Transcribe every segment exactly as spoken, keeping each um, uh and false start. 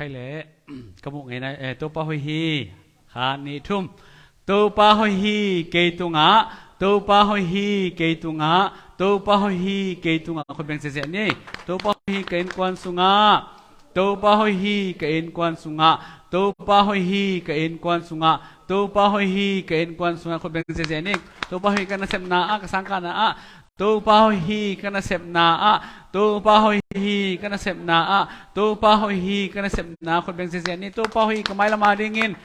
Khai le, ka muh ngei nai, eh, Topa hoih hi. Khat, nih, thum. Topa hoih hi kei tungah, Topa hoih hi kei tungah, Topa hoih hi kei tungah. Khut beng ziahziah ni. Topa hoih hi ka innkuan sungah, Topa hoih hi ka innkuan sungah, Topa hoih hi ka innkuan sungah, Topa hoih hi ka innkuan sungah. Khut beng ziahziah ni. Topa hoih ka nasepna ah, ka sangkahna ah, Topa hoih hi ka nasepna ah, Topa hoih hi ka nasepna ah, Topa hoih hi ka nasepna. Khut beng ziahziah ni. Topa hoih hi ka mailam a dingin,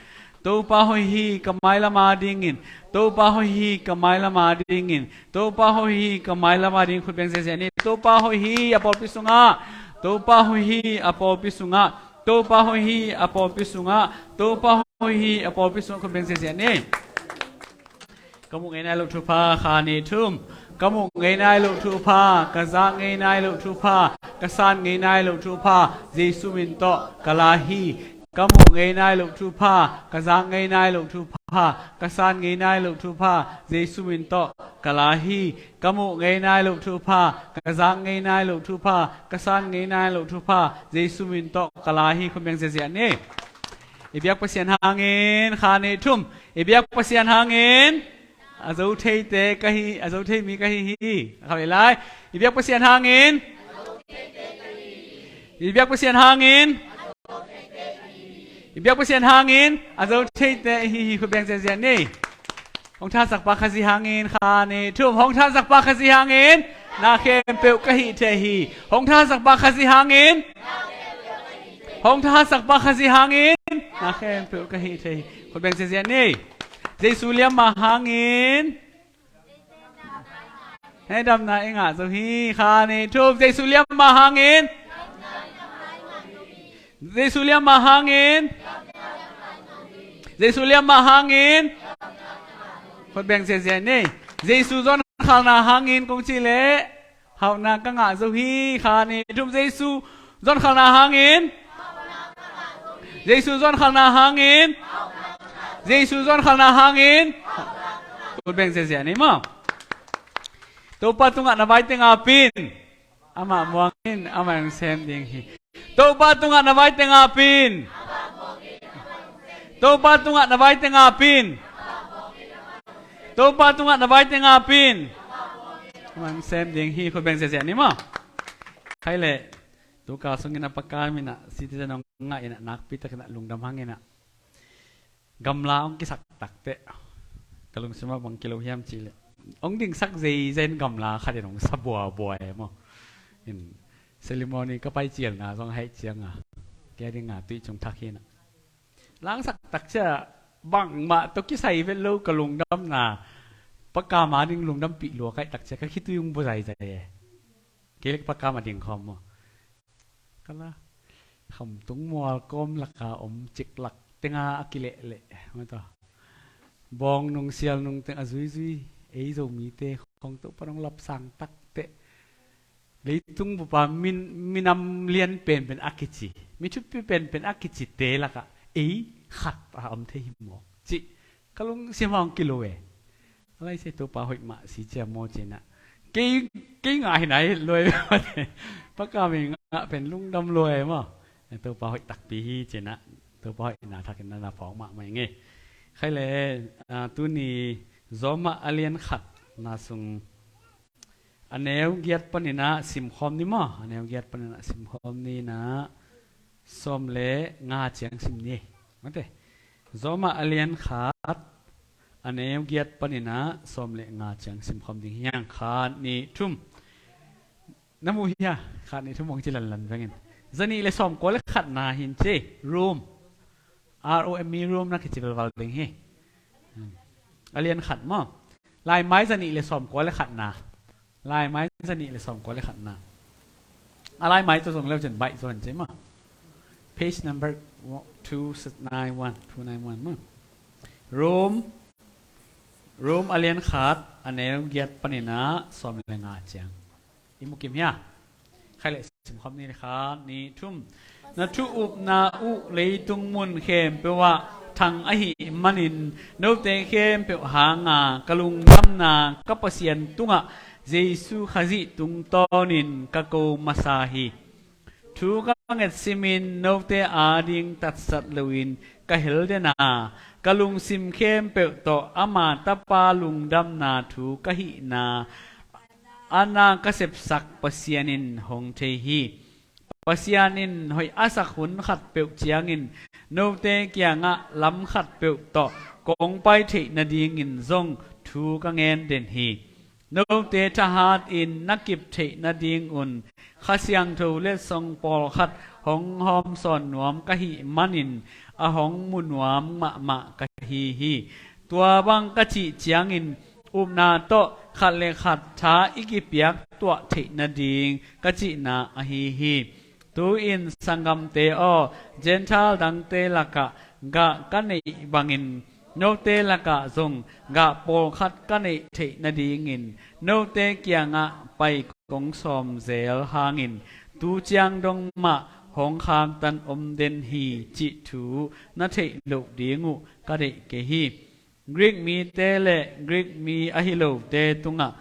Topa hoih hi ka mailam a dingin, Topa hoih hi ka mailam a dingin, Topa hoih hi ka mailam a dingin. Khut beng ziahziah ni. Topa hoih hi a pawlpi sungah, Topa hoih hi a pawlpi sungah, Topa hoih hi a pawlpi sungah, Topa hoih hi a pawlpi sungah. Khut beng ziahziah ni. Ka muh ngei nai loh thupha, khat, nih, thum. Ka muh ngei nai loh thupha, ka zak ngei nai loh thupha, ka san ngei nai loh thupha, Jesu min tawh ka la hi. Ka muh ngei nai loh thupha, ka zak ngei nai loh thupha, ka san ngei nai loh thupha, Jesu min tawh ka la hi. Ka muh ngei nai loh thupha, ka zak ngei nai loh thupha, ka san ngei nai loh thupha, Jesu min tawh ka la hi. Khut beng ziahziah ni. I biak Pasian hangin, khat, nih, thum. I biak Pasian hangin a zo theite ka hi, a zo thei mi ka hi hi. Khat vei lai. I biak Pasian hangin, i biak Pasian hangin, i biak Pasian hangin a zo theite i hi hi. Khut beng ziahziah ni. Hong thahatsak pa Khazih hangin, khat, nih, thum. Hong thahatsak pa Khazih hangin na khempeuh ka hih thei hi. Hong thahatsak pa Khazih hangin, hong thahatsak pa Khazih hangin na khempeuh ka hih thei hi. Khut beng ziahziah ni. Jesu liamma hangin, he, damna i ngah zo hi. Khat, nih, thum. Jesu liamma hangin, Jesu liamma hangin, Jesu liamma hangin. Khut beng ziahziah ni. Jesu zonkhalna hangin kong cih leh hauhna ka ngah zo hi. Khat, nih, thum. Jesu zonkhalna hangin, Jesu zonkhalna hangin, Jesu zonkhalna hangin. Khut beng ziahziah ni maw. Topa tungah na vaite ngap in. Amah muang in, amah in sem ding hi. Topa tungah na vaite ngap in. Topa tungah na vaite ngap in. Topa tungah na vaite ngap in. Amah in sem ding hi. Khut beng ziahziah ni maw. Khai le, tu ka sungin a pakam in a, citizen hong ngah in a, nakpi takin a lungdam hang in a. Gamla hong kisak takteh ka lungsim ah bang kilo hiam cih leh, hong dingsak zeizei in gamla khat in hong sa buabua e maw. In ceremony ka pai cialna zong a haih cianga, kei a dinga tui cung thak hi na. Langsak takcia bangmah tawh kisai vet lo ka lungdamna, pakam a ding lungdampih lua kaih takcia ka khitui hong bua zaizai e. Kei lek pakam a ding khawm maw. Kala khamtung mual kawm laka om ciklak tenga a kilehleh, mataw, bawng nung sial nung teng a zuizui, ei Zomite khong Topa nong lapsang takteh, leitung bupa min, minam lian penpen a kici, mi thupi penpen a kicite lakah ei khat a om thei hi mawk cih ka lungsim ah hong kilo e. A lai se Topa hoih mah si cia maw cina. Kei, kei ngah hi nai lua e. Pakam i ngah pen lungdam lua e maw. Topa hoih takpi hi cina. Topa hoih na thakin na na phawk mahmah i ngei. Khai le, ah, tuni Zawmah a lian khat na sung a neu giat panin a simkhawm ni maw. A neu giat panin a simkhawm ni na. Sawm le nga ciang sim ni. Mate. Zawmah a lian khat a neu giat panin a sawm le nga ciang simkhawm ding hi hang. Khat, nih, thum. Na mu hia? Khat, nih, thum hong ci lanlan vengin. Zanih le sawm kua le khatna hin ci. Rom. R O M E, Rom na kici valval ding hi. Hmm. A lian khat maw. Laimai zanih le sawm kua le khatna. Laimai zanih le sawm kua le khatna. A laimai tawh zong leu cin baih zaw in ci maw. Page number two nine one, two nine one maw. Rom, Rom a lian khat a neu giat panin a sawm le nga ciang. I mu kim hia? Khai le simkhawm ni le khat, nih, thum. Na thu upna uh leitung mun khempeuh ah thang ahih manin note khempeuh hanga ka lungdamna ka Pasian tungah Jesu Khazih tungtawnin ka ko masa hi. thu ka nget simin note ading tatsat loin ka hel den a, ka lungsim khempeuh tawh ama tapa lungdamna thu ka hihna a na ka sepsak Pasian in hong thei hi. Pasian in hoih a sak hun khatpeuh ciangin note kiangah lam khatpeuh tawh kong pai theih nadingin zong thu ka ngen den hi. Note thahatin na kip theih nadingun Kha Siangtho letsong pawlkhat hong hawmsawn nuam ka hih manin a hong mu nuam mahmah ka hi hi. Tua bang ka cih ciangin upna tawh khat le khat tha i kipiak tuah theih nading ka cihna ahi hi. Tu-in sanggamte aw, Gentile dangte lakah gah ka neih bangin note lakah zong gah pawlkhat ka neih theih nadingin note kiangah pai kong sawm zel hangin tu ciang dong mah hong khaktan om den hi cih thu na theih loh ding uh ka deih kei hi. Greek mite le Greek mi ahi lote tungah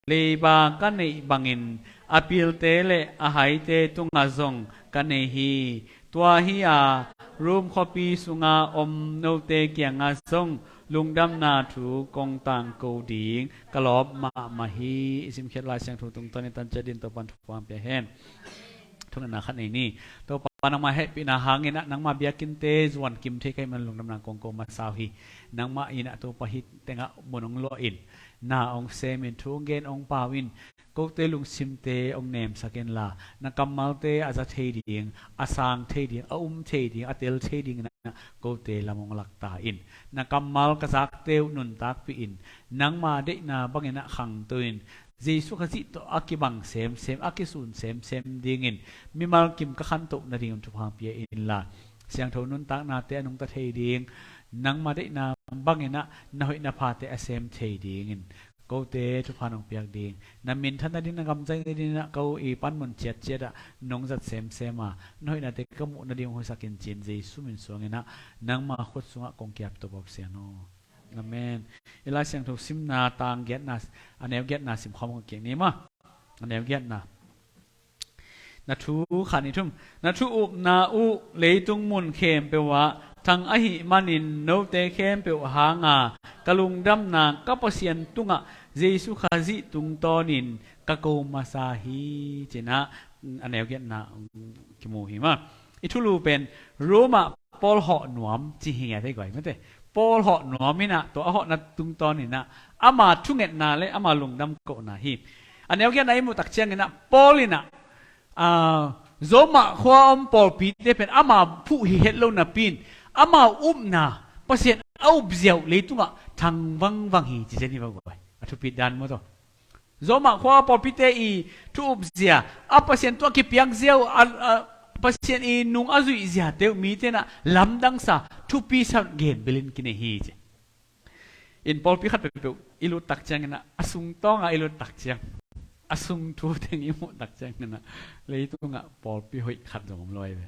leiba ka neih bangin a pilte le a haite tungah zong ka nei hi. Tua hi a, Rom khuapi sunga om note kiangah zong lungdamna thu kong tangko ding ka lawp mahmah hi. I simkhiat Lai Siangtho tungtawn i tan ciat din Topan thupha pia hen. Thungetna khat nei ni. Topa nangmah hehpihna hangin ah nangmah biakinnte zuan kim thei ka hih man lungdamna kong ko masa uh hi. Nangmah in ah Topa hih tengah mun hong luah in, na hong sem in, thu hong gen hong pau in, kote lungsimte hong nemsak inla, na kammalte a za thei ding, a sang thei ding, a um thei ding, a tel thei dingin ah kote lam hong lakta in. Na kammal ka zakte uh nuntakpih in, nangma deihna bangin ah khangto in, Jesu Khazih tawh a kibang semsem, a kisun semsem dingin mimal kim ka khantoh nading thupha pia inla, siangtho nuntaknate a nungta thei ding, nangma deihna bangin ah na hoih na phate a sem thei dingin kote thupha nong piak ding, na minthan nading, na gamzai nading ah ko i panmun ciatciat ah nong zat semsem a, na hoihnate ka muh nading hong hoihsak in ci-in Jesu min suangin ah nangma khut sungah kong kiap Topa Pasian aw. Amen. I Lai Siangtho simna tang giatna, a neu giatna sim khawm kong kiak ni maw. A neu giatna. Na thu khan i thum. Na thu upna uh leitung mun khempeuh ah thang ahih manin note khempeuh hanga ka lungdamna ka Pasian tungah Jesu Khazih tungtawnin ka ko masa hi, ci-in ah a neu giatna kimu hi maw. I thulu pen Roma Paul hawh nuam ci hi ngiat hi guai mate. Paul hawh nuam in ah tua a hawhna tungtawn in ah ama thungetna le ama lungdam kohna hi. A neu giatna i muh tak ciangin ah Paul in ah, ah, Roma khua om pawlpite pen ama phuh hi het lo napi in ama upna, Pasian a upzia uh leitungah thang vangvang hi ci zen hi va guai. A thupit dan maw tawh. Roma khua pawlpite i thu upzia, a Pasian tungah kipiak zia uh, a, a Pasian i nung a zuih ziate uh mite in ah lamdangsa thupi sa gen belin kinei hi ci. In pawlpi khat peuhpeuh i lut tak ciangin ah, a sung tawngah i lut tak ciang, a sung thu teng i muh tak ciangin ah, leitungah pawlpi hoih khat zong om lo ahi ve.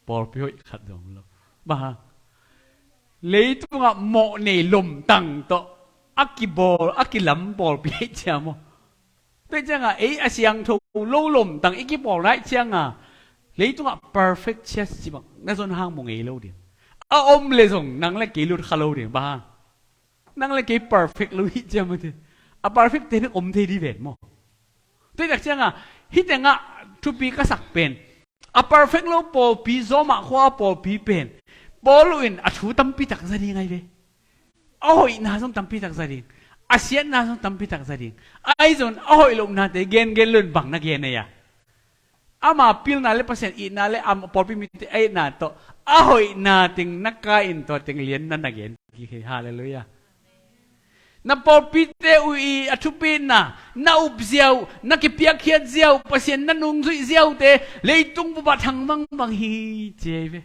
Pawlpi hoih khat zong om lo. Bang hang? Leitungah mawh nei lomtang tawh a kibawl, a kilam pawlpi ahi ciam aw. Tua ciangah ei a siangtho lo lomtang i kipawl nai cianga leitungah perfect church ci bang na zon hang mu ngei lo ding. A om le zong nang le kei lut kha lo ding. Bang hang? Nang le kei perfect lo hi ciam aw te. A perfect te nek om thei di ven maw. Tua tak cianga hih tengah thupi ka sak pen, a perfect lo pawlpi, Roma khua pawlpi pen Paul in a thu tampi tak za ding ahi ve. A hoihna zong tampi tak za ding, a siatna zong tampi tak za ding. Ahi zong a hoih lohnate gengen lo in bang na gen ei a, ama pilna le Pasian itna le ama pawlpi mite a itna tawh a hoihna teng na kai in tua teng lian na na gen kik hi. Halleluiah. Na pawlpite uh i a thupitna, na upzia uh, na kipiakkhiat zia uh, Pasian na nungzuih zia uhte leitung bupah thang vangvang hi ci ahi ve.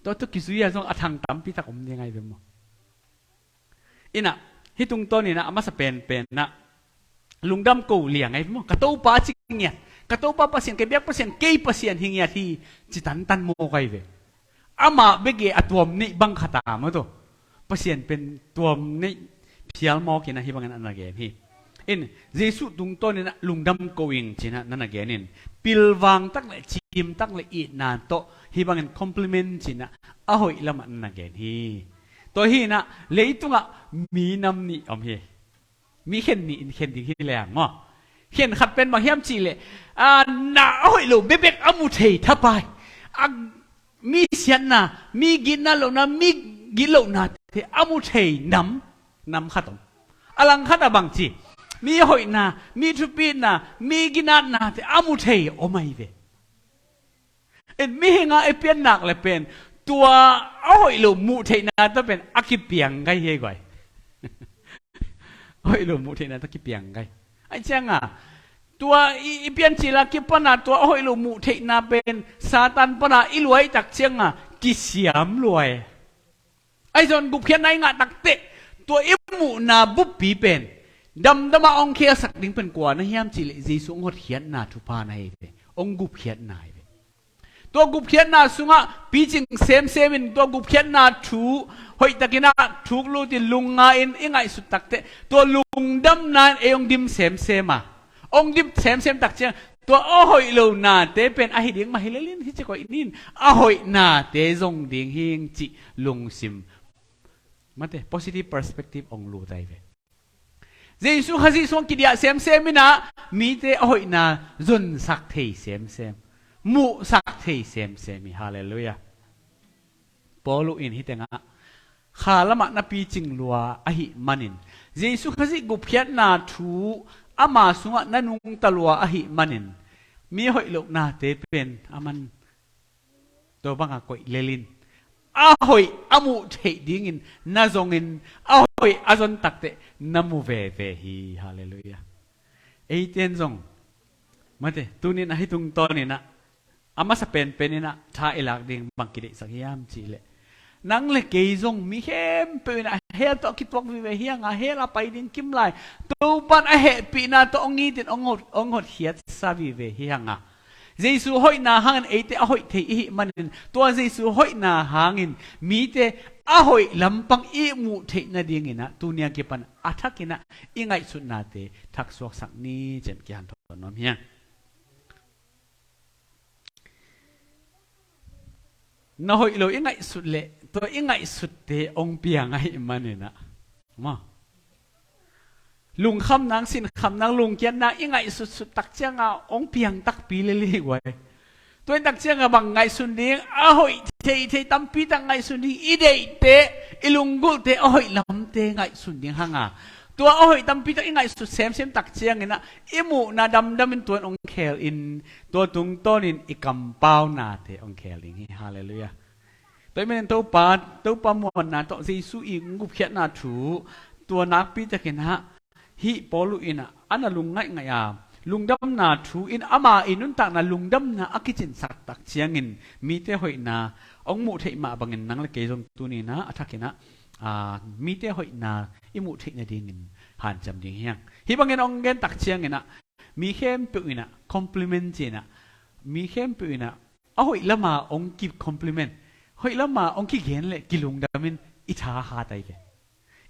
Tua tawh kizui a zong a thang tampi tak om ding ahi ve maw. In ah hih tungtawn in ah a masa penpen ah lungdam ko liang ahi ve maw. Ka Topa ci ngiat, ka Topa Pasian, ka biak Pasian, kei Pasian hi ngiat hi ci tantan mawk ahi ve. Amah bek i a tuam neih bang khat a maw tawh. Pasian pen tuam neih phial mawk in ah hih bangin a na gen hi. In, Jesuh tungtawnin ah lungdam ko ing ci-in ah na na gen in, pilvang tak le cim tak le itna tawh hih bangin compliment ci-in ah a hoih lamah na na gen hi. Tua hi-in ah leitungah minam nih om hi. Mi khen nih in khen ding hi leng maw. Khen khat pen bang hiam cih leh, a, na a hoih lo bekbek a mu thei thapai, a, mi siatna, mi gitna lohna, mi gitlohnate a mu thei nam, nam khat om. A langkhat ah bang ci, mi hoihna, mi thupitna, mi ginatnate a mu thei om ahi ve. In, mihing a i piannak le pen tua a hoih lo muh theihna tawh pen a kipiang gai hi guai. A hoih lo muh theihna tawh kipiang gai. Ahi cianga tua i, i piancil a kipan a tua a hoih lo muh theihna pen Satan pan a i luai tak cianga kisiam luai. Ahi zong gupkhiatna i ngah takteh tua i muhna buppi pen damdam a hong khelsak ding pen kua na hiam cih leh Jesuh hong hotkhiatna thupha na hi ve. Hong gupkhiatna hi ve. Tua gupkhiatna sungah picing semsem in tua gupkhiatna thu hoihtakin ah thuk lut in lungngai in i ngaihsut takteh tua lungdamna in ei hong dim semsem a, hong dim semsem tak ciang tua a hoih lo nate pen ahi ding mah hi lel in hi ci koih nin, a hoih nate zong ding hing cih lungsim, mate, positive perspective hong lut ahi ve. Jesuh Khazih sungah kidiah semsem in ah mite a hoihna zonsak thei semsem, muhsak thei semsem hi. Halleluiah. Paulu in hih tengah kha lamah na picing lua ahih manin, Jesuh Khazih gupkhiatna thu ama sungah na nungta lua ahih manin, mi hoih lohnate pen a man tua banga koih lel in, a hoih a muh theih dingin na zongin, a hoih a zon takteh na mu veve hi. Halleluiah. Eiten zong, mate, tunin ahi tungtawnin ah a masa penpen in ah tha i lak ding bang kideihsak hiam cih leh, nang le kei zong mi khempeuh in ah hell tawh a kituak vive hi hang a, hell a pai ding kim lai, Topan a hehpihna tawh hong it in hong hot, hong hotkhiatsa vive hi hang a, Jesuh hoihna hangin eite a hoih thei i hih manin, tua Jesuh hoihna hangin mite a hoih lampang i muh theih nadingin ah tuni a kipan a thakin ah i ngaihsutnate thaksuaksak ni ci-in kihanthawn nuam hi hang. Na hoih lo i ngaihsut leh tua i ngaihsutte hong piang ahih manin ah, maw, lungkham nang, sinkham nang, lungkiat nang i ngaihsutsut tak cianga hong piang takpi lel hi guai. Tua hi tak cianga bang ngaihsun ding, a hoih theithei tampi tak ngaihsun ding, i deihte, i lunggulhte a hoih lamte ngaihsun ding hang a, tua a hoih tampi tak i ngaihsut semsem tak ciangin ah i muhna damdamin tua in hong khel in, tua tungtawnin i kampaunate hong khel ding hi. Halleluiah. Tua ahih manin Topa, Topa muanna tawh Jesuh i gupkhiatna thu, tua nakpi takin ah hih Paulu in ah a na lungngaih ngaih a, lungdamna thu in ama i nuntakna lungdamna a kicinsak tak ciangin mite hoihna hong muh theih mah bangin nang le kei zong tunin ah a thakin ah, aa, mite hoihna i muh theih nadingin hanciam ding hi hang. Hih bangin hong gen tak ciangin ah mi khempeuh in ah compliment ci-in ah, mi khempeuh in ah a hoih lama hong ki compliment, hoih lama hong kigen le kilungdamin i tha hat ahi ve.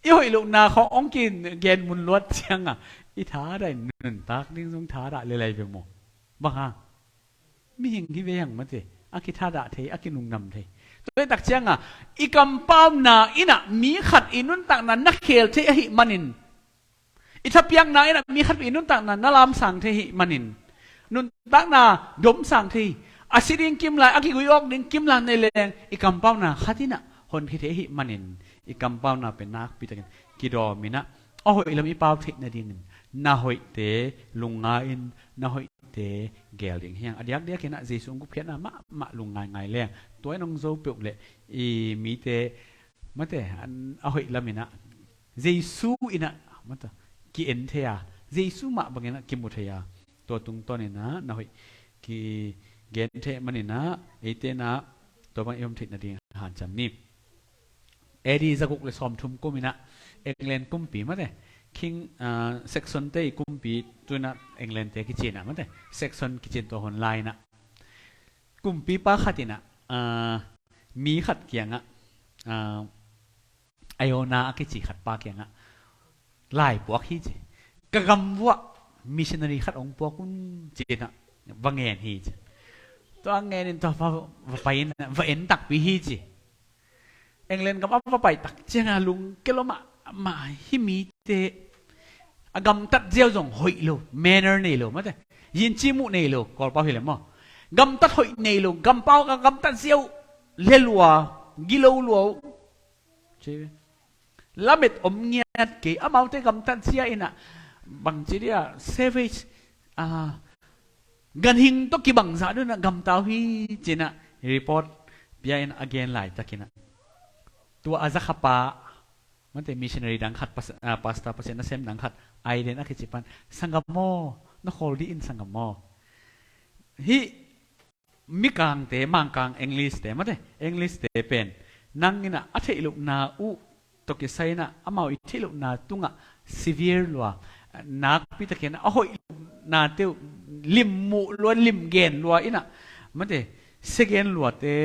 I hoih lohna khawng hong kigen mun luat cianga i thadah in nuntak ding zong thadah lel ahi ve maw. Bang hang? Mihing hi ve hang mate, a kithadah thei, a kinungdam thei. Tua hi tak cianga i kampauna in ah mi khat i nuntakna na khel thei ahih manin, i thapiakna in ah mi khat i nuntakna na lamsang thei ahih manin, nuntakna domsang thei, a si ding kim lai, a kigui awk ding kim lai nei leng i kampauna khat in ah honkhia thei ahih manin, i kampauna pen nakpi takin kidawm in ah a hoih lam i pau theih nadingin na hoihte lungngai in, na hoihte gel ding hi hang. A diakdiakin ah Jesuh hong gupkhiatna mahmah lungngaingai leng tua in hong zo peuh leh i mite mate, an, a hoih lam in ah Jesuh in ah mate, ki-en thei a, Jesuh mah bangin ah kimu thei a, tua tungtawn in ah na hoih kigen thei manin ah eite in ah tua bang i om theih nading hanciam ni. A D zaguk le sawmthum kum in ah England kumpi mate, King, ah, Saxon te i kumpi, tu in ah England te kici in ah mate, Saxon kici in tua hun lai in ah kumpipa khat in ah, ah, mi khat kiangah, ah, Iona a kici khat pa kiangah laipuak hi ci. ka gam vuah missionary khat hong puak un, ci-in ah va ngen hi ci. Tua ngen in tua va, va pai in va en takpi hi ci. England gam a va pai tak ciangin lungkia lua mahmah hi. Mite a gamtat ziau zong hoih lo, manner nei lo, mate, yin ci muh nei lo, Kawlpau hi leh maw. Gamtat hoih nei lo, gampau ka gamtat ziau le lua, gilo lua. Ci ve. Lamet om ngiat kei, amaute gamtat zia in ah, bangci dia, savage, ah, ganhing tawh kibang zah deuh in ah gamta uh hi, ci-in ah report pia in a gen laitakin ah, tua a zakhapa, mate, missionary dang khat, pas-, ah, pastor, Pasian nasem dang khat, Aiden a kici pan, sanggam aw, na khawl dih in sanggam aw. Hih Mikangte, Mangkang English te, mate, English te pen nang in ah a theihlohna uh tawh kisai in ah amau i theihlohna tungah severe lua, nakpi takin a hoih lohnate uh lim muh lua, lim gen lua in ah, mate, sia gen luate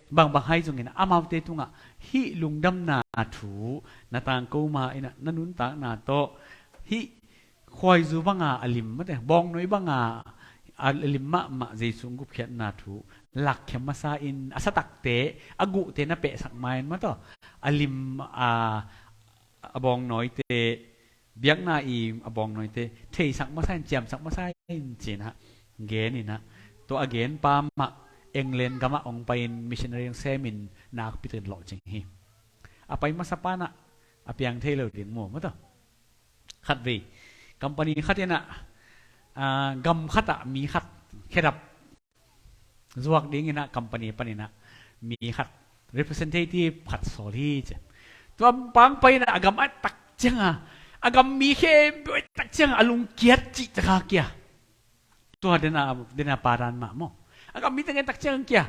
bangbang hai zongin ah amaute tungah hih lungdamna thu na tangko ma in ah na nuntakna tawh hih khuaizu banga a lim, mate, bawngnoi banga a lim mahmah Jesu gupkhiatna thu lakkhiam masa in, a satakte, a guhte na pehsak ma in, mate, a lim, a, a bawngnoite, biakna i a bawngnoite theisak masa in, ciamsak masa in, ci-in ah gen in ah, tua a genpa mah England gamah hong pai in missionary hong sem in nakpi takin lawhcing hi. A pai masapa in ah a piang thei lo ding maw, mate. Khatvei company khat in ah, ah, gam khatah mi khat khedap zuak dingin ah company panin ah mi khat, representative khat sawl hi ci. Tua pang pai in ah a gam a et tak ciangin, a gam mi khempeuh a et tak ciangin a lungkiat cih taka kia. Tua den a, den a padan mah maw. A gam mi teng a et tak ciangin kia,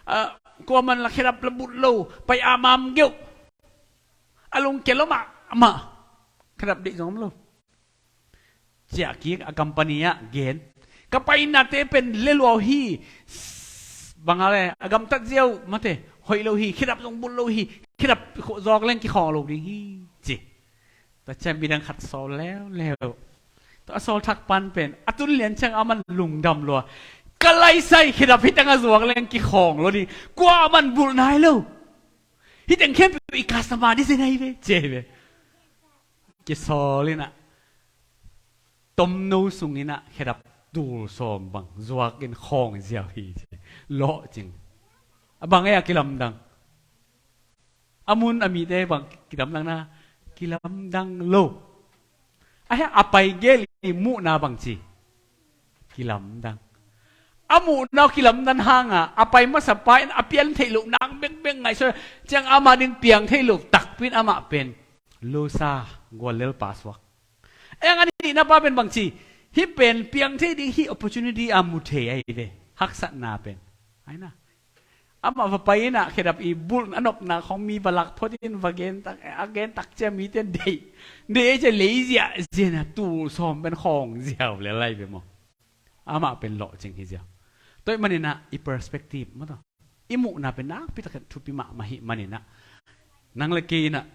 ah, kuaman la khedap la bulh lo, pai a mam geuh. A lungkia lua mahmah. Khedap deih zong om lo. Ciah kik a company ah gen. Ka painate pen le lua uh hi. Bang a le, a gamtat ziau, mate, hoih lo hi, khedap zong bulh lo hi, khedap zuak leng kikhawng lo ding hi, ci. Tua ciang midang khat sawl leuleu. Tua a sawl thak pan pen a tun lian ciang aman lungdam lua. Ka laisai khedap hi teng a zuak leng kikhawng lo ding. Kuaman bulh nai lo. Hi teng khempeuh i customer ding zen ahi ve, ci ahi ve. Kisawl in ah, tomno sung in ah khedap tul sawm bang zuak in khawng ziau hi ci. Lawhcing. A bang ei a kilamdang. A mun a mite bang kilamdang na, kilamdang lo. A hia a pai gel i muhna bangci. Kilamdang. A muhna uh kilamdang hangin a pai masapa in a piang theih loh nang bekbek ngaihsun ciang ama ding piang theih loh takpi in amah pen losa guallel pa suak. Eng a nihna pa pen bangci, hih pen piang thei ding hih opportunity a mu thei ahi ve. Haksatna pen. Aina. Amah va pai in ah khedap i bulh a nopna khong mi va lak phot in va gen tak, a gen tak ciang mite in deih. Deih ei ciang lei ziahziah in ah tul sawm pen khawng ziau le lai ve maw. Amah pen lawhcing hi ziau. Tua ahih manin ah i perspective maw tua. I muhna pen nakpi takin thupi mahmah ahih manin ah. Nang le kei in ah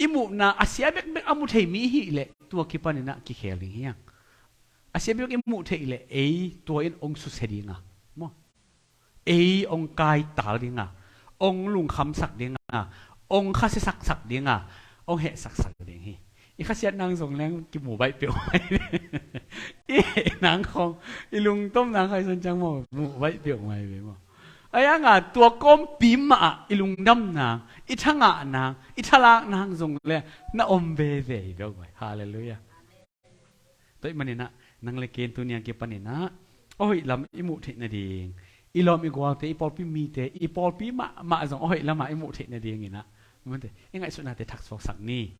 i muhna a sia bekbek a mu thei mi hi leh tua kipan in ah kikhel ding hi hang. A sia bekbek i muh theih leh ei tua in hong susia ding a. Maw. Ei hong kaital ding a, hong lungkhamsak ding a, hong khasiasaksak ding a, hong hehsaksak ding hi. I khasiat nang zong leng kimu baih peuh mai ve. I heh nang khong, i lungtom nang khaison ciang maw, mu baih peuh mai ve maw. Ahi hangin tua kawmpi mah ah i lungdam nang, i thangah nang, i thalak nang zong le na om veve hi beuh mai. Halleluiah. Tua ahih manin ah, nang le kei in tuni a kipan in ah, a hoih lam i muh theih nading, i lawm i gualte, i pawlpi mite, i pawlpi mahmah zong a hoih lamah i muh theih nading in ah, i ngaihsutnate thaksuaksak ni.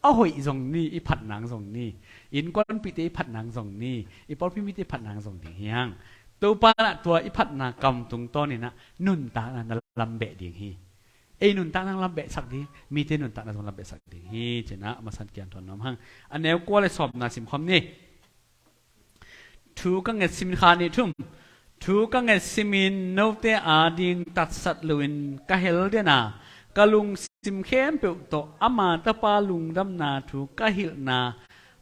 A hoih zong ni, i phat nang zong ni, innkuanpihte i phat nang zong ni, i pawlpi mite i phat nang zong ding hi hang. Topa in ah tua i phatna kam tungtawn in ah nuntakna na lam beh ding hi. Ei nuntakna lam behsak ding, mite nuntakna zong lam behsak ding hi, ci-in ah a masa in kiang tuan nuam hang. A neu kua le sawmna sim khawm ni. Thu ka nget simin kha ni thum. Thu ka nget simin note ading tatsat loin ka hel den a, ka lungsim khempeuh tawh ama tapa lungdamna thu ka hilhna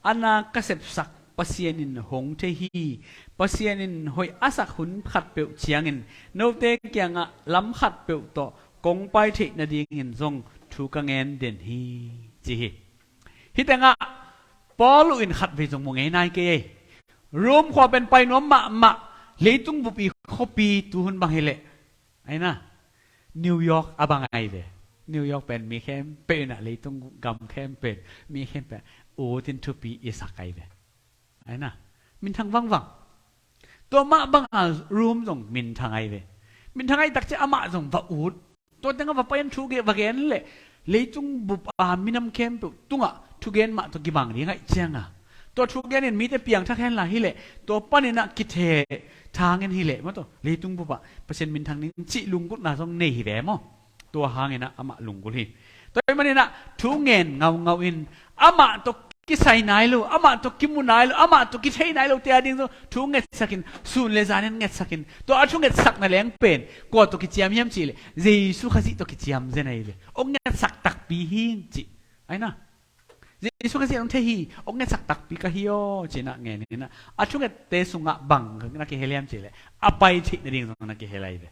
a na ka sepsak Pasian in hong thei hi. Pasian in hoih a sak hun khatpeuh ciangin note kiangah lam khatpeuh tawh kong pai theih nadingin zong thu ka ngen den hi, ci hi. Hih tengah Paul in khatvei zong mu ngei nai kei ei. Rome khua pen pai nuam mahmah, leitung bup i khuapi tuhun bang hileh, aina, New York a bang ai ve. New York pen mi khempeuh inah, leitung gam khempeuh in mi khempeuh ut in thupi i sak ai ve. Aina, minthang vangvang. Tua mah bangah Rome zong minthang ai ve. Minthang ai takciang amah zong va ut. Tua tengah va pai in thu va gen leh, leitung bup a minam khempeuh tungah thugen mah tawh kibang ding aih cianga, tua thugen in mite piangthak henla hileh, tua paninah kithe thangin hileh maw, tua leitung bupah Pasian minthang ding cih lunggulhna zong nei hi ve maw. Tua hanginah amah lunggulh hi. Tua hih maninah thu ngen ngaungau in, amah tawh kisai nai lo, amah tawh kimu nai lo, amah tawh kithei nai lote ading zong thu ngetsakin, sun le zanin ngetsakin, tua a thungetsakna leng pen kua tawh kiciam hiam cihleh, Jesu Khazih tawh kiciam zen ahi ve. Hong ngetsak takpi hing cih. Aina, Jesu Khazih hong thei hi, hong ngetsak takpi ka hi aw, cinah ngeninah, a thungette sungah bang na kihel hiam cihleh, a pai theih nading zong na kihel ahi ve.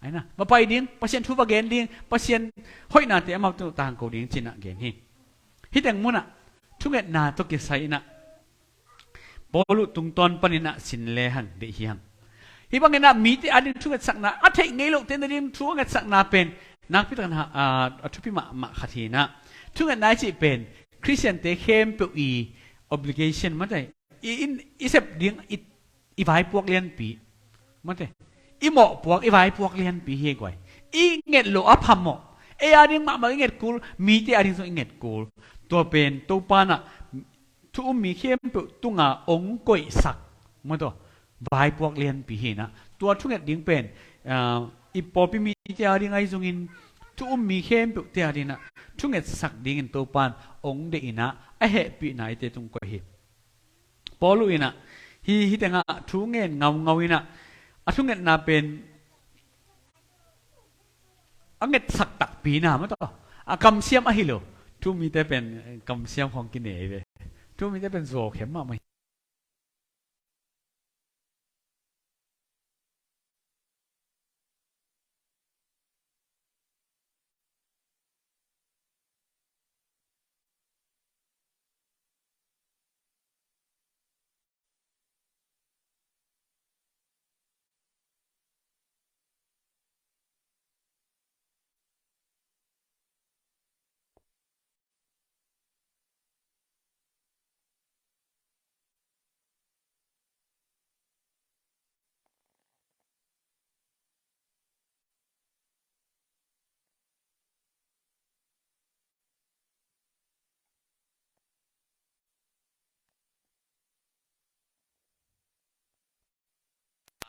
Aina, va pai ding, Pasian thu va gen ding, Pasian hoihnate amau tawh tangko ding cinah gen hi. Hih teng munah thungetna tawh kisai inah Paul uh tungtawn paninah sin le hang deih hi hang. Hih banginah mite ading thungetsakna, a theih ngei lohte nading thu a ngetsakna pen nakpi takin a, a thupi mahmah khat hinah, thungetna i cih pen Khristiante khempeuh i obligation mate, i, in, i sep ding i, i vaipuak lianpi mate, i mawhpuak, i vaipuak lianpi hi guai. I nget loh a phamawh, ei ading mahmah i nget kul, mite ading zong i nget kul. Tua pen Topa inah thu um mi khempeuh tunga hong koihsak maw, tua vaipuak lianpi hinah, tua thunget ding pen, ah, i pawlpi mite ading ahi zongin, thu um mi khempeuhte adinginah thungetsak dingin Topa in hong deih inah, a hehpihna eite tung koih hi. Paul uh inah hih, hih tengah thu ngen ngaungau inah, a thungetna pen a ngetsak takpi na maw, tua a kamsiam ahi lo. Thu um mite pen kamsiam khawng kinei ve. Thu um mite pen zawkhem mahmah hi.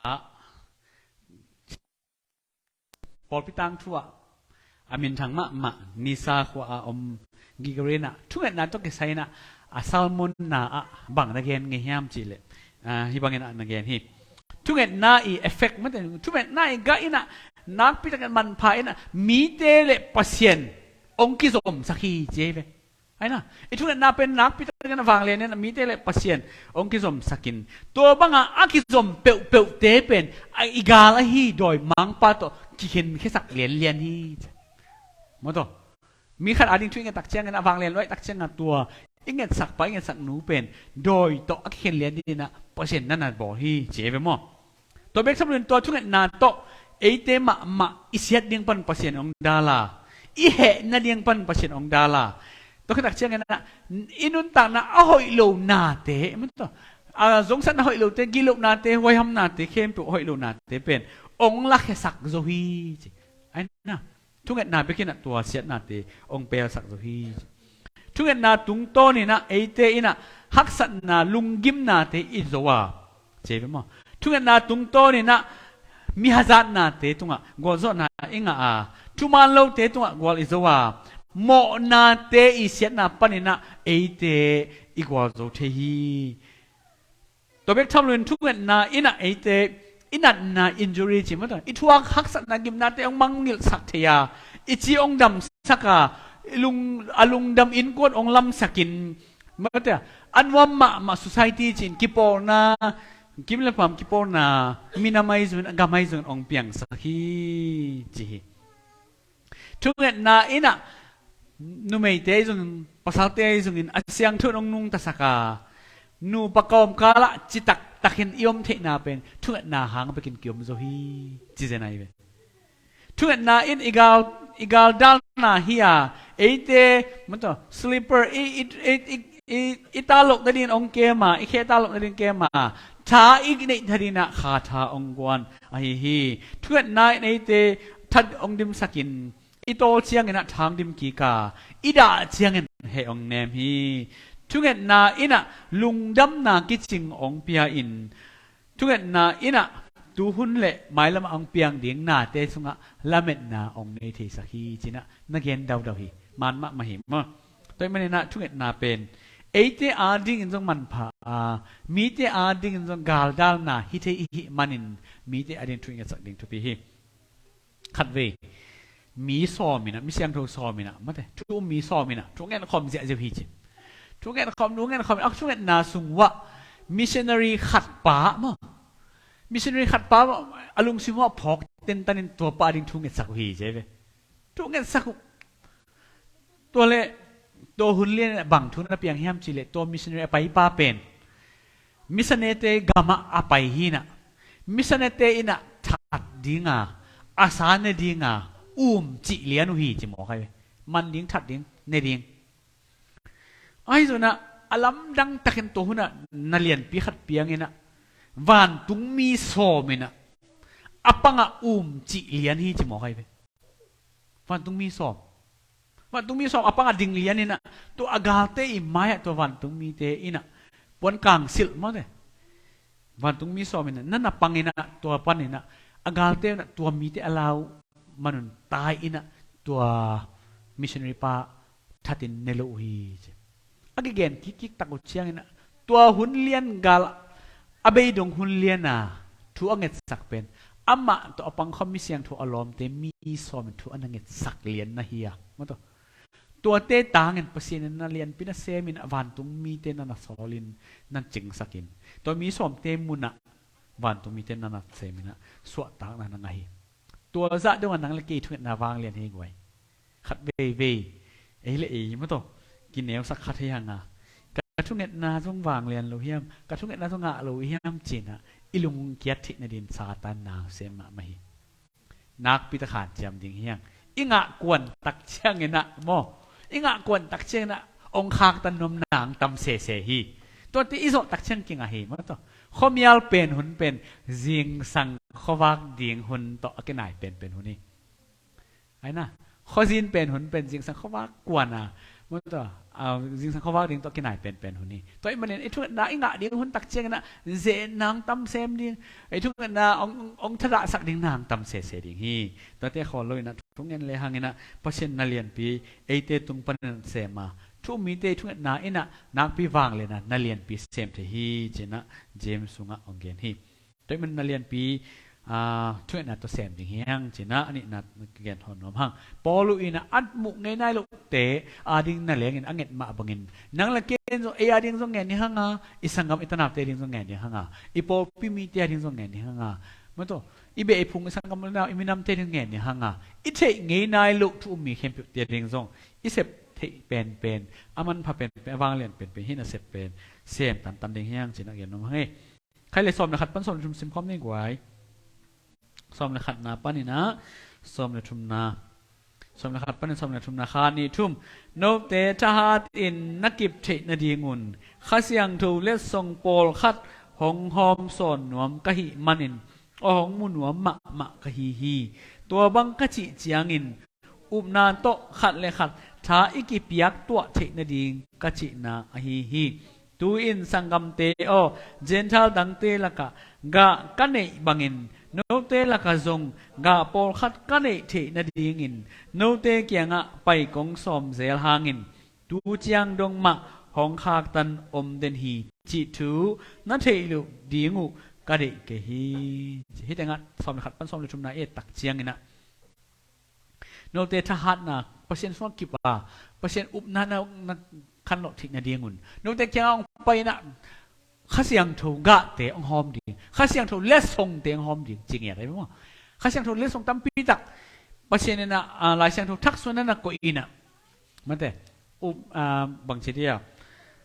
Ah, pawlpi tangthu ah a minthang mahmah Nisa khua a om Gregory inah thungetna tawh kisai inah a sermon na ah bang na gen ngei hiam cihleh, ah, hih bangin ah na gen hi. Thungetna i effect mate, thungetna i gah inah nakpi takin manpha inah mite le Pasian hong kizomsak hi ci hi ve. Aina, i thungetna pen nakpi takin a vanglian inah mite le Pasian hong kizomsakin, tua banga a kizom peuhpeuhte pen a i gal ahi dawimangpa tawh kikhenkhiasak lianlian hi. Maw, tua mi khat ading thu i nget tak ciangin, a vanglian luai tak ciangin, tua i ngetsak pa, i ngetsak nu pen dawi tawh a kikhen lian dinginah Pasian na na bawl hi ci hi ve maw. Tua bek tham loin tua thungetna tawh eite mahmah i siat ding pan Pasian hong dal a, i hehna ding pan Pasian hong dal a, tua khit tak ciangin ah i nuntakna a hoih lo nate, a zongsatna hoih lote, gilo nate, huaiham nate, khempeuh hoih lo nate pen hong lakhiasak zo hi ci. Aina, thungetna bekin ah tua siatnate hong pelsak zo hi. Thungetna tungtawn inah eite inah haksatna lunggimnate i zo a, ci hi ve maw. Thungetna tungtawn inah mi hazatnate tungah gualzawhna i ngah a, thuman lote tungah gual i zo a, mawhnate i siatna paninah eite i gualzo thei hi. Tua bek tham loin thungetna inah eite i natna, injury ci maw, tua i thuak haksatna gimnate hong mangngilhsak thei a, i ci hong damsak a, i lung, a lungdam innkuan hong lamsakin, Mate, a nuam mahmah society cih in kipawlna, kim le pam kipawlna, minam ahi zongin, a gam ahi zongin hong piangsak hi, ci hi. Thungetna in ah numeite ahi zongin, pasalte ahi zongin a siangtho in hong nungtasak a, nupa kawmkal ah citak takin i om theihna pen thungetna hang bekin kiom zo hi, ci zen ahi ve. Thungetna in i gal, i gal dalna hi a, eite, mate, slipper, i, i, i, i, i, i tah loh nadingin hong kem a, i khe tah loh nadingin kem a, tha i neih nadingin ah kha tha hong guan ahi hi. Thungetna in eite that hong dimsakin, i tawl ciangin ah tha hong dim kik a, i dah ciangin heh hong nem hi. Thungetna in ah lungdamna kicing hong pia in, thungetna in ah tuhun le mailam ah hong piang ding nate sungah lametna hong nei theisak hi, ci-in ah na gen daudau hi. Man mahmah hi maw. Tua ahih manin ah thungetna pen eite adingin zong manpha a, mite adingin zong galdalna hi thei i hih manin mite adingin thu i ngetsak ding thupi hi. Khatvei mi sawm in ah, mi siangtho sawm in ah, mate, thu um mi sawm in ah thu ngetkhawm ziahziah uh hi ci. Thu ngetkhawm, thu ngetkhawm, a thungetna sung uah missionary khat pa maw, missionary khat pa maw, a lungsim uah phawk tentan in tua pa ading thu ngetsak uh hi ci ve. Thu ngetsak uh. Tua leh tua hun lian in ah bang thu na piang hiam cih leh, tua missionary a paipa pen missionary-te gam ah a pai hi in ah, missionary-te in ah that ding a, a sa ne ding a, um cih lian uh hi ci mawk ahi ve. Man ding, that ding, ne ding. Ahi zongin ah a lamdang takin tua hun ah na lianpi khat piang in ah vantungmi sawm in ah a pang ah um cih lian hi ci mawk ahi ve. Vantungmi sawm. Vantungmi sawm a pang ah ding lian in ah, tua a galte i mai-ah tua vantungmite in ah puan kangsilh mawte. Vantungmi sawm in ah na na pang in ah, tua pan in ah a galte in ah tua mite a lau man un tai in ah tua missionary pa that in ne lo uh hi ci. A kigen kikkik tak uh ciangin ah tua hun lian gal, a beidong hun lian a thu a ngetsak pen amah tawh a pangkhawm mi siangtho a lawmte mi sawm in thu a na ngetsak lian na hi a, maw taw. Tuate tangin Pasian in na lianpi na sem in ah vantungmite na na sawl in na cingsak in, tua mi sawmte mun ah vantungmite na na sem in ah suahtakna na ngah hi. Tua zah dongah nang le kei thungetna vanglian hi guai. Khat veivei ei le ei, maw taw, kineusak kha thei hang a, ka thungetna zong vanglian lo hiam, ka thungetna zong ngah lo hiam ci-in ah i lungkiat theih nadingin Satan na sem mahmah hi. Nakpi takin hanciam ding hi hang. I ngah kuan tak ciangin ah maw, i ngah kuan tak ciangin ah hong khaktan nuam nang tam sese hi. Tuate i zawh tak ciang kingah hi, maw taw. Khuamial pen hun pen zingsang khuavak ding hun tawh a kinai penpen hun hi. Ai na, khuazin pen hun pen zingsang khuavak kuan a, maw taw, a, zingsang khuavak ding tawh kinai penpen hun hi. Tua ahih manin i thungetna i ngah ding hun tak ciangin ah zen nang tam sem ding, i thungetna hong, hong, hong thadahsak ding nang tam sese ding hi. Tuate khawl lo in ah thungen le hang in ah Pasian na lianpi eite tung panin sem a, thu um mite i thungetna in ah nakpi vanglian a na lianpi sem thei hi ci-in ah James sungah hong gen hi. Tua ahih manin na lianpi, aa, thungetna tawh sem ding hi hang ci-in ah a nihna ka gen hawn nuam hang. Paul in ah a muh ngei nai lohte ading na lengin a nget mah bangin nang le kei in zong ei ading zong ngen ding hang a, i sanggam i tanaute ading zong ngen ding hang a, i pawlpi mite ading zong ngen ding hang a, maw taw, i beh i phung i sanggam i minamte ading ngen ding hang a, i theih ngei nai loh thu um mi khempeuhte ading zong i sep theih penpen, a manpha penpen, a vanglian penpen hi na sep pen sem tantan ding hi hang ci-in ah gen nuam hang e. Khai le sawm le khat pan sawm le thum sim khawm ni guai. Sawm le khatna panin ah sawm le thumna, sawm le khat panin sawm le thumna, kha nih thum. Note thahat in na kip theih nadingun Kha Siangtho letsong pawlkhat hong hawm sawn nuam ka hih manin aw hong mu nuam mahmah ka hi hi. Tua bang ka cih ciangin upna tawh khat le khat tha i kipiak tuah theih nading ka cihna ahi hi. Tu-in sanggamte aw, Gentile dangte lakah gah ka neih bangin note lakah zong gah pawlkhat ka neih theih nadingin note kiangah pai kong sawm zel hangin tu ciang dong mah hong khaktan om den hi cih thu na theih loh ding uh ka deih kei hi. Hih tengah sawm le khat pan sawm le thumna i et tak ciangin ah note thahatna, Pasian sungah kip a, Pasian upna na, na, khanlawh theih nadingun note kiangah hong pai inah Kha Siangtho gahte hong hawm ding, Kha Siangtho letsongte hong hawm ding ci ngiat ahi maw? Kha Siangtho letsong tampi tak Pasian inah, ah, Lai Siangtho thaksuah na na koih inah, mate, up, ah, bangci dia,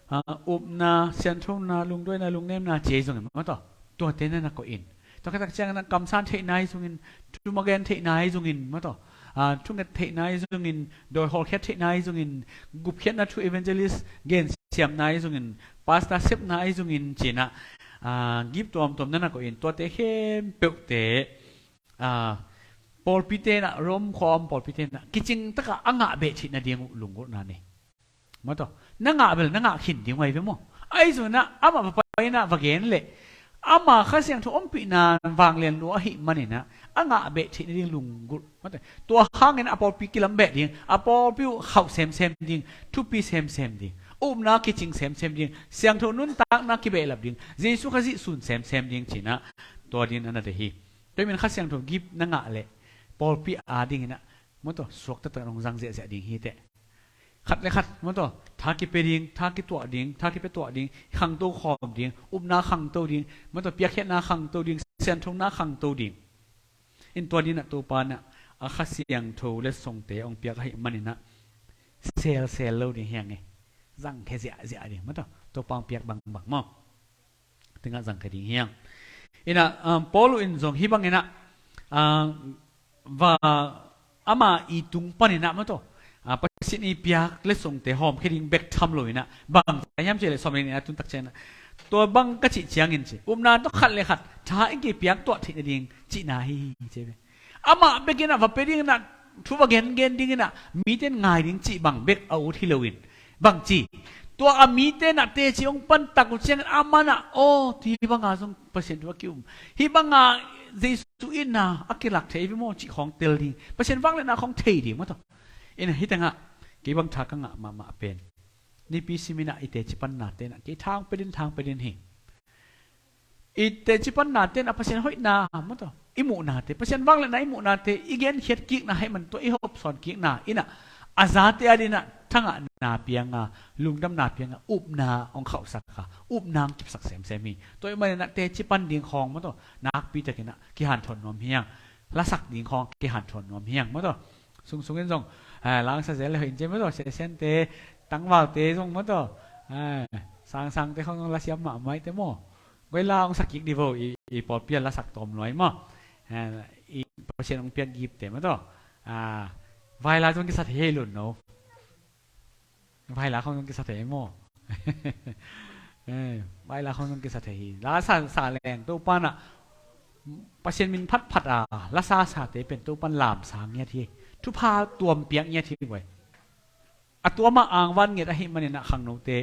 ah, upna, sianthona, lungduaina, lungnemna ci ahi zongin, mataw, tuate na na koih in. Tua khatak ciangin ah kamsan theihna ahi zongin, thuma gen theihna ahi zongin, mataw, ah, thunget theihna ahi zongin, dawi hawlkhiat theihna ahi zongin, gupkhiatna thu evangelist gensiamna ahi zongin, pastor sepna ahi zongin ci inah, ah, gift tuamtuam na na koih in. Tuate khempeuhte, ah, pawlpite inah, Rom khua a om pawlpite inah kicing takah a ngah beh theih nading uh lunggulhna nei. Mataw, na ngah bel na ngah khin ding uh ahi ve maw? Ahi zongin ah amah va pai inah va gen leh ama Kha Siangtho ompihna vanglian lua ahih manin ah a ngah beh theih nading lunggulh. Mataw, tua hangin a pawlpi kilam beh ding, a pawlpi uh khauh semsem ding, thupi semsem ding, upna kicing semsem ding, siangtho nuntakna kibehlap ding, Jesu Khazih sun semsem ding ci inah tua dingin a na deih hi. Tua ahih manin Kha Siangtho gift na ngah leh pawlpi ading inah, mataw, suakta takin hong zang ziahziah ding hi teh. Khat le khat, mataw, tha kipia ding, tha kituah ding, tha kipia tuah ding, khangto khawm ding, upna khangto ding, mataw, piakkhiatna khangto ding, sianthona khangto ding. In tua dingin ah Topa inah a Kha Siangtho letsongte hong piak ahih manin ah selsel lo ding hi hang e. Zangkhia ziahziah ding, mataw, Topa hong piak bangbang maw? Tengah zangkhia ding hi hang. Inah, um, Paul in zong hih bang inah, um, va ama i tung pan inah, mataw, ah, Pasian i piak letsongte hawmkhia ding bek tham lo inah, bang hiam cih leh sawm le nih a tun tak ciangin ah, tua bang ka cih ciangin ci, upna tawh khat le khat tha in kipiak tuah theih nading cihna hi hi ci ve. Amah bek inah va pia ding inah, thu va gengen ding inah, mite in ngai ding cih bang bek a ut hi loin, bangci, tua a mite inah teci hong pan tak uh ciangin amah inah, aw, hih banga zong Pasian thu a ki-um, hih banga Jesu itna a kilak thei ahi ve maw cih khawng tel ding, Pasian vangliatna khawng thei ding, mataw. Inah hih tengah kei bang tha ka ngah mahmah pen, nipi sim inah i teci pannate inah kei tha hong pia den, tha hong pia den hi. I teci pannate inah Pasian hoihna, mataw, i muhnate, Pasian vangliatna i muhnate i genkhiat kikna ahih man tua i hopsawn kikna inah a zate ading inah thangahna pia a, lungdamna pia a, upna hong khauhsak a, upna hong kipsak semsem hi. Tua ahih manin ah teci pan ding khawng, mataw, nakpi takin ah kihanthawn nuam hi hang. Lasak ding khawng kihanthawn nuam hi hang, mataw. Sungsung in zong, ah, la hong sa zel le hoih in ci, mataw, Sesiante, tangvalte zong, mataw, ah, sangsangte khawng zong lasiam mahmah hi teh maw. Koi la hong sa kik di vo, i, i pawlpi ah lasak tawm lua hi maw. Eh, i Pasian hong piak giftte, mataw. Ah, vai la zong kisa thei hi lun no. Vai la khawng zong kisa thei hi maw. Eh, vai la khawng zong kisa thei hi. La sa, sa leng Topa in ah Pasian min phatphat a la sa sate pen Topa in lamsang ngiat hi. Thupha tuam piak ngiat hi guai. A tua mah angvan ngiat ahih manin ah khangnote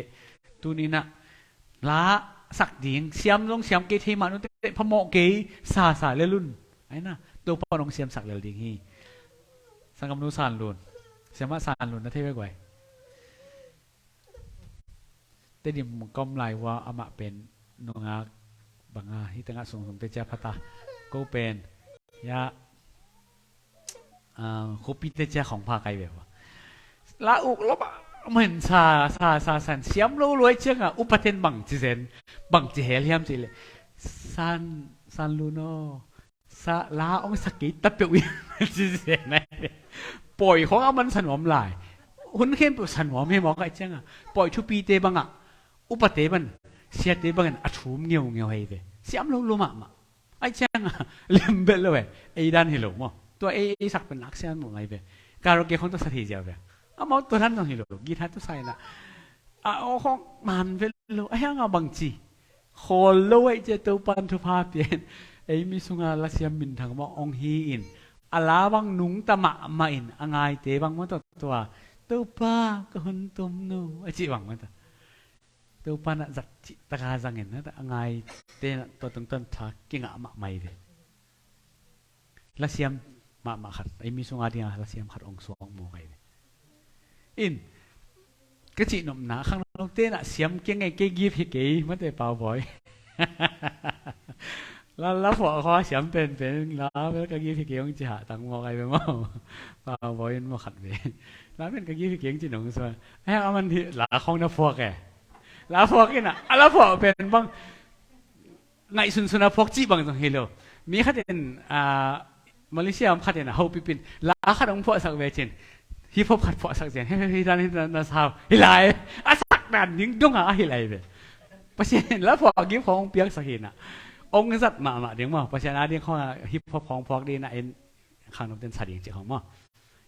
tuni in ah la sak ding, siam zong siam kei thei mah, note phamawh kei, sa sa lel un. Ai na, Topa in hong siamsak lel ding hi. Sanggamnu San Lun, siamah San Lun na thei ve guai. Tedim kom lai ua amah pen nungak banga, hih tengah sungsung te cia phata. Ko pen ya, ah, khuapi te cia khong pha kai ve ua. La uk lo ba, men sa, sa, sa, san siam lo luai ciangah upaten bang ci zen, bang ci hel hiam ci le. San, San Lun aw, sa la hong sa kei ta peuh in ci zen ai. Pawi khong a man sa nuam lai. Hun khempeuh sa nuam hi mawk ai ciangah pawi thupite bangah upate ban, siate bangin a thum ngeungeu hei ve. Siam lo lo mahmah. Ai ciangah lem belh lo e. Ei dan hi lo maw. Tua ei, ei sak pen nak sian maw ngai ve. Karaoke khong tua sa thei ziau ve. Amau tua dan zong hi lo. Guitar tua sa inah a aw khong man vel lo. Ai hangah bangci khawl lo aih cia Topan thupha pian. Ei mi sunga lasiam minthang mawh hong hi in a la bang nungta mahmah in a ngaite bang maw tua tua Topa ka hun tum nu a cih bang maw tua. Topa in ah zat cih taka zangin a ngaite in ah tua tungtawn tha kingah mahmah hi ve. Lasiam mahmah khat, ei mi sunga dinga lasiam khat hong suak maw ngai ve. In ka cihnopna khangnote in ah siam kei ngei kei gift hi kei mate Pau Bawi. La, la phuah khua siam penpen, la bel ka gif hi kei ung ci hah tang mawk ai ve maw. Pa bawi in maw khat ve. La pen ka gif hi kei ung ci nong suan. Ai, a man hi, la khong na phuak e. La phuak in a, a la phuah pen bang. Ngaih sunsun a phuak cih bang zong hi lo. Mi khat in, a, Malaysia om khat in a, hopih pin. La khat ong phuahsak ve cin. Hip hop khat phuahsak cian. Hei, hei, hei, dan, hei, dan, na sau. Hi lai. A sak dan ding dong a, a hi lai ve. Pasian la phuah gif khong ong piaksak hi na. Ong zat mahmah ding maw. Pasian a ding khong a hip hop khong phuak ding na in khang nop ten sa ding cih khong maw.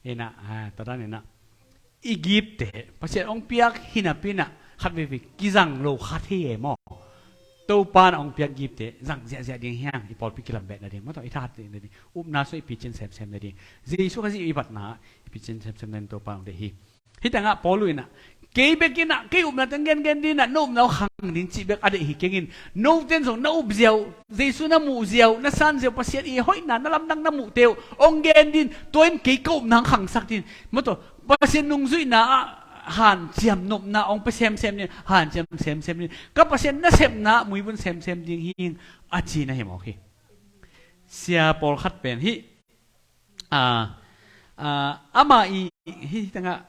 Ina, a, tua dan ina. I gifte, Pasian ong piak hi napi na, khat veve kizang lo khat hi e maw. Topa na ong piak gifte, zang ziahziah ding hiang, i pawlpi kilam beh na ding, maw tua, i thahat ding na ding, upna sua i picin semsem na ding. Jesu Khazih i batna, i picin semsem na ding Topa ong deih hi. Hi tangah Paulu ina, kei bek ina, kei upna teng gengen ding ina, no upna uh khang ding cih bek a deih hi kengin, no ten zong na up ziau, Jesu na muh ziau, na san ziau, Pasian i hoihna, na lamdang na muh teu, ong gen din, tua in kei ka upna ong khangsak din. Maw tua, Pasian nungzuihna ah hanciam nopna ong pe semsem din, hanciam semsem din. Ka Pasian na sepna, muibun semsem ding hing, a ci na hi mawk hi. Sia pawlkhat pen hi, a, a, ama i, hi tangah,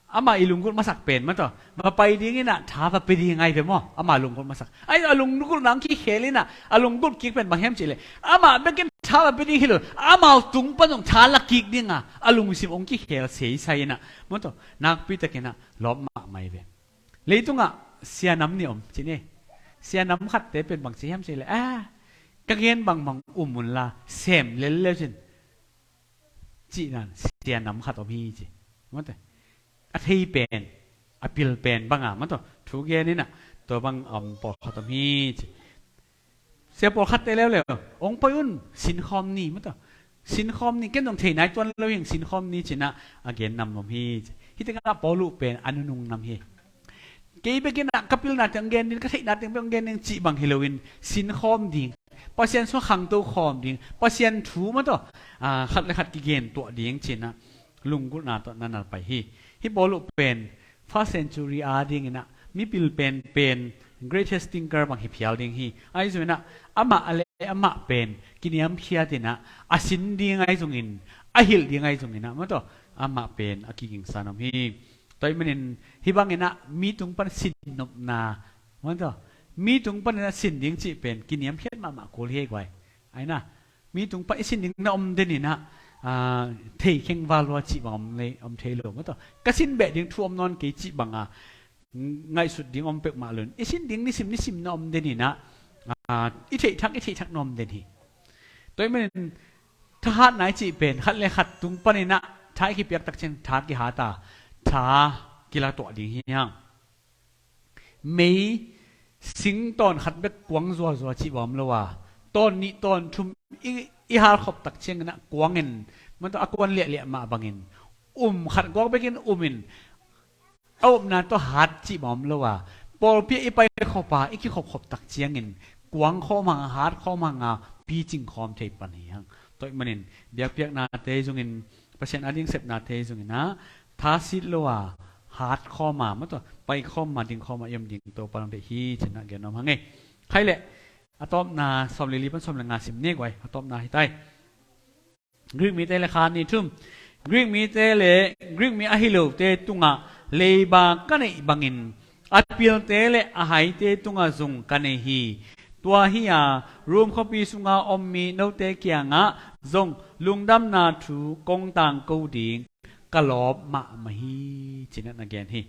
ama i lunggulh masak pen maw tua. Va pai ding ina, tha va pe ding ai ve maw. Ama lunggulh masak. Ai, a lunggulh nang kikhel ina, a lunggulh kik pen bang hiam cih leh. Ama bekin tha va pe ding hi lo. Amau tung pan zong tha la kik ding a, a lungsim ong kikhel seisai ina. Maw tua, nakpi tak ina, lawp mahmah ai ve. Leitungah, sia nam nih om, ci ni. Sia nam khatte pen bang ci hiam cih leh. A, ka gen bangbang um un la, sem lel leu cin. Cih nan, sia nam khat om hi ci. Maw tua. A thei pen, a pil pen banga, maw tua. Thu gen ina, tua bang om pawlkhat om hi ci. Sia pawlkhatte leuleu, ong pai un, sinkhawm ni, maw tua. Sinkhawm ni, ken zong thei nai tuan lo hing, sinkhawm ni ci ina, a gen nam om hi ci. Hi tangah Paulu pen, a nunung nam hi. Kei bek ina, ka pilna teng gen ding, ka theihna teng bek gen ding, cih bang hi loin, sinkhawm ding. Pasian sua khangto khawm ding, Pasian thu maw tua, a, khat le khat kigen tuah ding ci ina, lunggulhna tawh na nal pai hi. Hi Paulu pen, first century a ding ina, mipil pen pen, greatest thinker bang hi phial ding hi. Ahi zong ina, amah a le amah pen, kiniamkhiat ina, a sin ding ahi zongin, a hilh ding ahi zong ina, maw tua, amah pen, a kigingsa nuam hi. Tua ahih manin, hi bang ina, mi tung pan sin nopna, maw tua, mi tung pan ina sin ding cih pen, kiniamkhiat mahmah kul hi ei guai. Ai na, mi tung pan i sin ding na om den ina, a, thei kheng val lua cih bang om lei, om thei lo maw tua. Ka sin beh ding thu om nawn kei cih banga, ngaihsut ding om pek mah lo in. I sin ding nisim nisim na om den ina, a, i theih thak, i theih thak na om den hi. Tua ahih manin, thahatna i cih pen, khat le khat tung pan ina, tha i kipiak tak ciang, tha kihat a, tha kila tuah ding hi hang. Mei sing tawn khat bek kuang zuazua cih bawm lo a, tawn nih tawn thum i, i halkhop tak ciang ina kuang in, maw tua a kuan liahliah mah bangin, um khat guak bekin um in, a upna tawh hat cih bawm lo a, pawlpi ah i paikhop a, i kikhopkhop tak ciangin, kuang khawm hang a, hat khawm hang a, picing khawm thei pan hi hang. Tua ahih manin, biakpiaknate zongin, Pasian a ding sepnate zong ina, tha sit lo a, hat khawm a, maw tua, pai khawm a, ding khawm a, i om ding Topa ong deih hi, ci ina gen nuam hang ei. Khai leh, a tawpna sawm le li pan sawm le nga sim ni guai, a tawpna hi tai. Greek mite le kha ni thum. Greek mite le Greek mi ahi lote tungah leiba ka neih bangin, a pilte le a haite tungah zong ka nei hi. Tua hi a, Rome khuapi sunga om mi note kiangah zong lungdamna thu kong tangko ding ka lawp mahmah hi, ci ina na gen hi.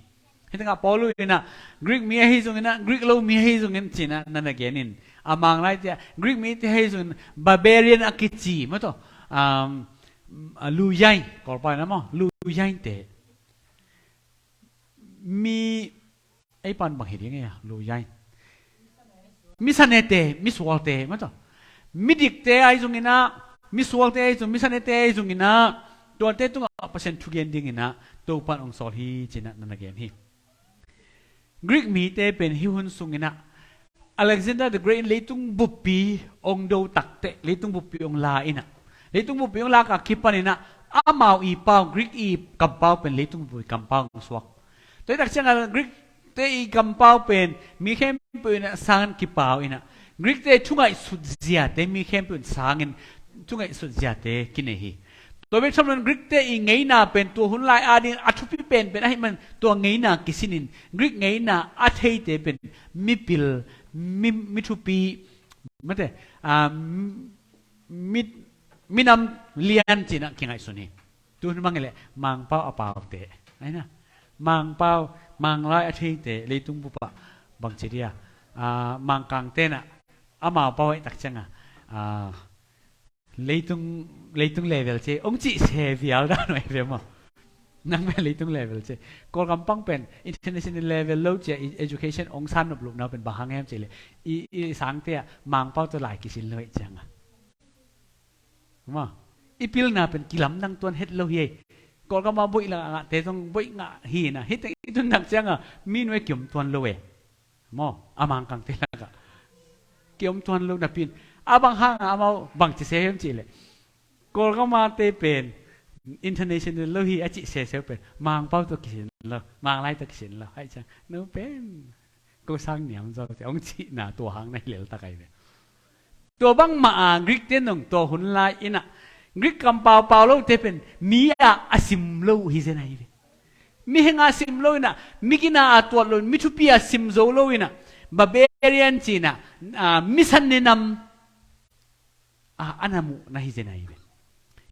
Hi tangah Paulu ina, Greek mi ahi zong ina, Greek lo mi ahi zong in ci ina na na gen in. A Mang laite ah, Greek mite ahi zong in, barbarian a kici, maw tua, um, a luyain, Kawlpau ina maw, luyainte. Mi, ei pan bang hi ding ei a, luyain. Misanete, misualte, maw tua. Midikte ahi zong ina, misualte ahi zong, misanete ahi zong ina, tuate tungah Pasian thugen ding ina, Topan ong sawl hi, ci ina na na gen hi. Greek mite pen hi hun sung ina, Alexander the Great in leitung buppi ong do takteh, leitung buppi ong la ina. Leitung buppi ong lak a kipan ina, amau i pau, Greek i kampau pen leitung buppi kampau ong suak. Tua hi tak ciang a Greek te i kampau pen, mi khempeuh ina sang kipau ina. Greek te thu ngaihsut ziate mi khempeuh in sangin thu ngaihsut ziate kinei hi. Tua bek tham loin Greek te i ngeina pen tua hun lai ading a thupi penpen ahih man tua ngeina kisinin Greek ngeina a theite pen mipil, mi, mi thupi, mate, ah, mi, minam lian cinah kingaihsun hi. Tun mang leh Mangpau a paute, aina, Mangpau, Manglai a theite, leitung bup ah bangci dia, ah, Mangkang tenah amau pau aih tak ciangah, ah, leitung, leitung level ci ong cih se vial dah nuai ve maw? Nang pen leitung level ci. Kawlgam pang pen international level lo cia i education ong san nop lupna pen bang hang hiam cih leh i, i sangte ah Mangpau tawh lai kisin lo aih ciangah, maw, i pilna pen kilamdang tuan het lo hi ei. Kawlgam ah boih la ngahte zong boih ngah hi na, hi teng i tun nak ciangah mi nuai kiom tuan lo e. Maw, a Mangkangte lakah kiom tuan lo napi in, a bang hangah amau bangci se hiam cih leh Kawlgam ah te pen international lo hi a cih seseu pen Mangpau tawh kisin lo, Manglai tawh kisin lo. Aih ciang no pen ko sang niam zaw te ong cihna tua hang na hi lel tak aih ve. Tua bangmah a Greek te nong tua hun lai inah Greek kampau pau lote pen mi ah a sim lo uh hi zen ahi ve. Mihing a sim lo inah, migina a tuat lo in, mi thupi a sim zo lo inah, barbarian cinah, ah, misan ninam a, a na muh na hi zen ahi ve.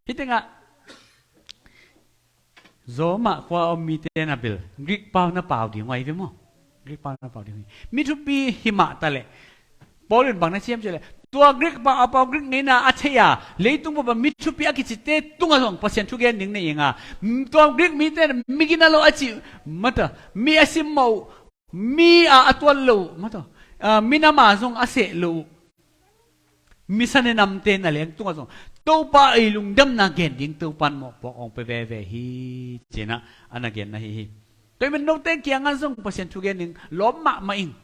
Hi tengah Roma khua om mite na bil Greek pau na pau ding uh ahi ve maw? Greek pau na pau ding uh hi. Mi thupi hi mah ta leh Paul in bang na ciam ciah leh tua Greek pau a pau Greek ngeina a thei a leitung bup a mi thupi a kicite tungah zong Pasian thugen ding na ing a, tua Greek mite na migina lo a cih mata, mi a sim mah uh, mi a, a tuat lo uh mata, ah, minam a zong a seh lo uh. Misan e namte na leng tungah zong Topa ei lungdamna gen ding Topan mawhpuak ong pe veve hi. Cinah a na gen na hi hi. Tua i men note kiangah zong Pasian thu gen ding lawm mahmah ing.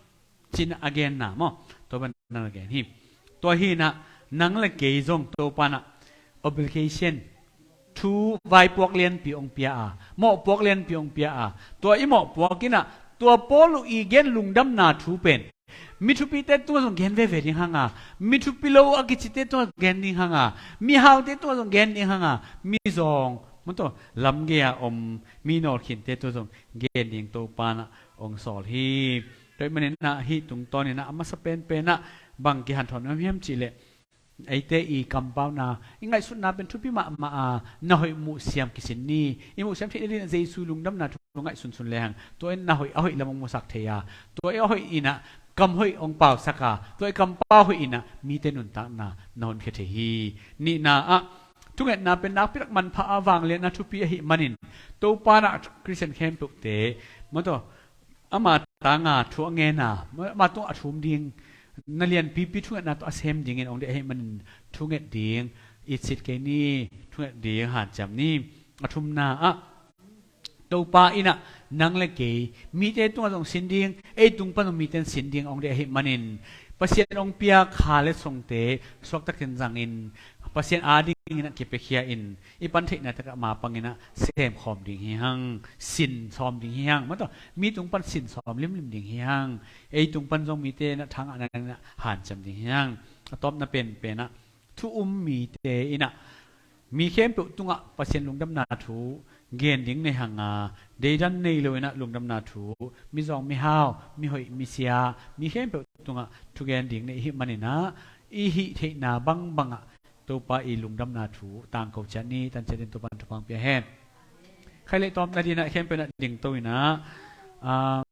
Cinah a genna maw? Topan na na gen hi. Tua hinah nang le kei zong Topanah obligation, thu vaipuak lianpi ong pia a, mawhpuak lianpi ong pia a, tua i mawhpuak inah tua Paul uh i gen lungdamna thu pen mi thupite tungah zong gen veve ding hanga, mi thupi lo a kicite tungah zong gen ding hanga, mi haute tungah zong gen ding hanga, mi zawng, mawtaw, lamgei a om mi nawlkhinte tungah zong gen ding Topanah ong sawl hi. Tua i maninah hih tungtawninah a masa penpenah bang kihanthawn hiam cih leh eite i kampauna, i ngaihsutna pen thupi mahmah a, na hoih muhsiam kisin ni. I muhsiam theih nadinah Jesu lungdamna thu ngaihsunsun lehang tua in na hoih a hoih lam ong musak thei a, tua i a hoih inah kam hoih ong pausak a, tua i kampau hoih inah mite nuntakna na honkhia thei hi. Nihna ah thungetna pen nakpitak manpha a vangliatna thupi ahih manin Topanah Khristian khempeuhte mawtaw ama tanga thu a ngena, ama tungah a thum ding, na lianpipi thungetna tawh a sem dingin ong deih ahih manin thunget ding, itsit kei ni, thunget ding hanciam ni. A thumna ah Topa inah nang le kei mite tungah zong sin ding, ei tung pan zong mite in sin ding ong deih ahih manin Pasian ong pia kha le songte suaktakin zangin Pasian adingin a kipiakhia in i pan theihna takah ma panginah semkhawm ding hi hang, sin sawm ding hi hang, mawtaw, mi tung pan sin sawm limlim ding hi hang, ei tung pan zong mite na thangah nanginah hanciam ding hi hang. A tawpna penpenah thu um mite inah mi khempeuh tungah Pasian lungdamna thu gen ding nei hanga, deidan nei lo inah lungdamna thu mizawng mihau, mihoih misia, mi khempeuh tungah thugen ding nei hih maninah i hih theihna bangbangah Topa i lungdamna thu tangko ciat ni. Tanciatin Topa in thupha pia hen. Khailei tawpna dinah khempeuh inah dingto inah, ah,